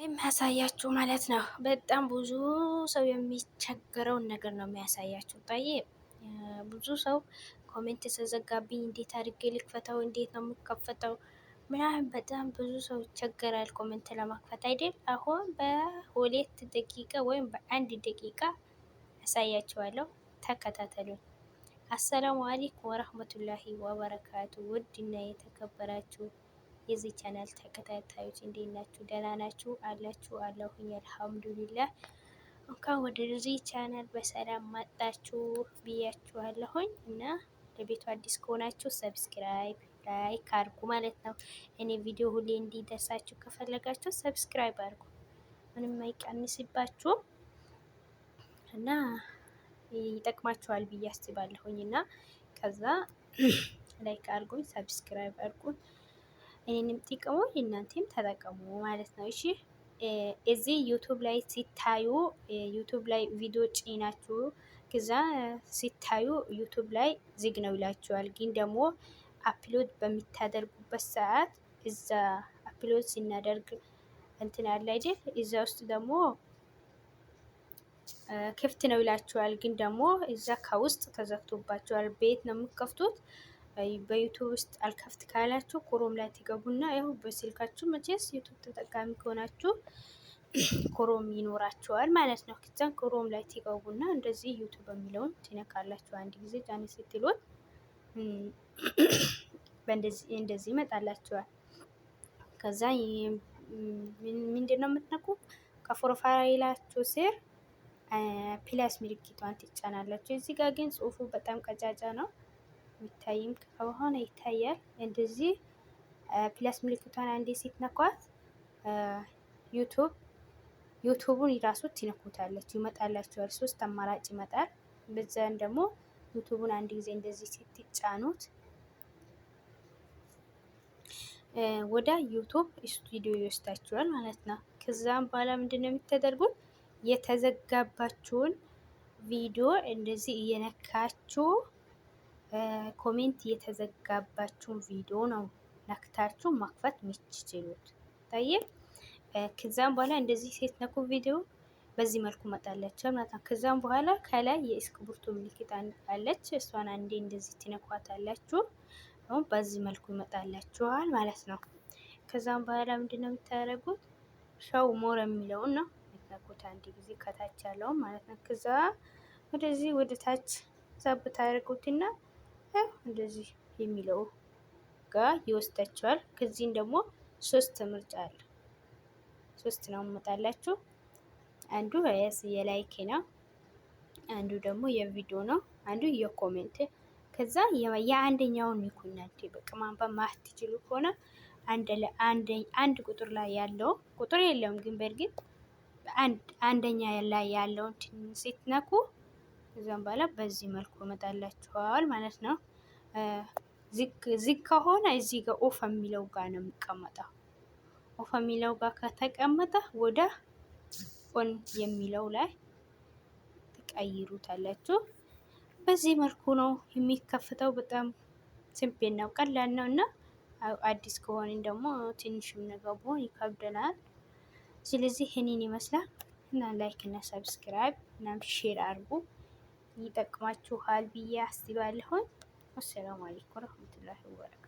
የሚያሳያችሁ ማለት ነው። በጣም ብዙ ሰው የሚቸገረውን ነገር ነው የሚያሳያችሁ። طيب፣ ብዙ ሰው comment ተዘጋብኝ፣ እንዴት አድርጌ ልክፈተው፣ እንዴት ነው የምከፈተው ምናምን በጣም ብዙ ሰው ይቸገራል comment ለመክፈት አይደል? አሁን በ2 ደቂቃ ወይም በ1 ደቂቃ አሳያችኋለሁ። ተከታተሉኝ። السلام عليكم ورحمة الله وبركاته። ውድና የተከበራችሁ የዚህ ቻናል ተከታታዮች እንዴት ናችሁ? ደህና ናችሁ? አላችሁ? አለሁኝ الحمد لله። እንኳን ወደዚህ ቻናል በሰላም መጣችሁ ብያችኋለሁኝ እና ለቤቱ አዲስ ከሆናችሁ subscribe፣ like አድርጉ ማለት ነው። እኔ ቪዲዮ ሁሌ እንዲደርሳችሁ ከፈለጋችሁ subscribe አድርጉ፣ ምንም አይቀንስባችሁም እና ይጠቅማችኋል ብዬ አስባለሁኝ እና ከዛ like አድርጉኝ፣ subscribe አድርጉኝ። እኔንም ጥቀሙ እናንተም ተጠቀሙ ማለት ነው። እሺ፣ እዚህ YouTube ላይ ሲታዩ፣ YouTube ላይ ቪዲዮ ጭናችሁ ከዛ ሲታዩ YouTube ላይ ዝግ ነው ይላችኋል። ግን ደግሞ upload በሚታደርጉበት ሰዓት እዛ upload ሲናደርግ እንትን አለ አይደል? እዛ ውስጥ ደግሞ ክፍት ነው ይላችኋል። ግን ደግሞ እዛ ከውስጥ ተዘግቶባችኋል። ቤት ነው የምትከፍቱት። በ YouTube ውስጥ አልከፍት ካላችሁ Chrome ላይ ትገቡና ያው በስልካችሁ መቼስ YouTube ተጠቃሚ ከሆናችሁ Chrome ይኖራችኋል ማለት ነው። ከዛን Chrome ላይ ትገቡና እንደዚህ YouTube የሚለውን ትነካላችሁ። አንድ ጊዜ ጫን ስትሉት በእንደዚህ እንደዚህ ይመጣላችኋል። ከዛ ምንድን ነው የምትነኩ? ከ profile ኣችሁ ስር plus ምልክቷን ትጫናላችሁ። እዚህ ጋር ግን ጽሁፉ በጣም ቀጫጫ ነው። የሚታይም ከሆነ ይታያል። እንደዚህ plus ምልክቷን አንዴ ስትነኳት YouTube ኡን ራሱ ትነኩታላችሁ፣ ይመጣላችኋል። ሶስት አማራጭ ይመጣል። በዛን ደግሞ YouTube ኡን አንድ ጊዜ እንደዚህ ስትጫኑት ወደ YouTube Studio ይወስዳችኋል ማለት ነው። ከዛም በኋላ ምንድን ነው የምታደርጉት? የተዘጋባችሁን ቪዲዮ እንደዚህ እየነካችሁ comment የተዘጋባችሁን ቪዲዮ ነው ነክታችሁ መክፈት የምትችሉት። طيب፣ ከዛም በኋላ እንደዚህ ስትነኩ ቪዲዮ በዚህ መልኩ መጣላችሁ ማለት ነው። ከዛም በኋላ ከላይ የእስክሪብቶ ምልክት አለች። እሷን አንዴ እንደዚህ ትነኳታላችሁ። አሁን በዚህ መልኩ ይመጣላችኋል ማለት ነው። ከዛም በኋላ ምንድነው የምታደርጉት? Show more የሚለውን ነው የምትነኩት አንድ ጊዜ ከታች ያለውን ማለት ነው። ከዛ ወደዚህ ወደ ታች ሳብ ታደርጉትና እንደዚህ የሚለው ጋር ይወስዳችኋል። ከዚህም ደግሞ ሶስት ምርጫ አለ። ሶስት ነው የምመጣላችሁ። አንዱ የ like ነው፣ አንዱ ደግሞ የቪዲዮ ነው፣ አንዱ የ comment። ከዛ የአንደኛውን ንኩ። እናንተ በቃ ማንበብ ማትችሉ ከሆነ አንድ ቁጥር ላይ ያለው፣ ቁጥር የለውም ግን በእርግጥ አንደኛ ላይ ያለውን ስትነኩ ከዛም በኋላ በዚህ መልኩ ይመጣላችኋል ማለት ነው። ዝግ ከሆነ እዚህ ጋር off የሚለው ጋር ነው የሚቀመጠው። Off የሚለው ጋር ከተቀመጠ ወደ on የሚለው ላይ ትቀይሩታላችሁ። በዚህ መልኩ ነው የሚከፍተው። በጣም simple ነው፣ ቀላል ነው እና አዲስ ከሆንን ደግሞ ትንሽም ነገር ቢሆን ይከብደናል። ስለዚህ ይህንን ይመስላል እና like እና subscribe እና share አድርጉ፣ ይጠቅማችኋል ብዬ አስባለሁኝ። والسلام عليكم ورحمة الله وبركاته።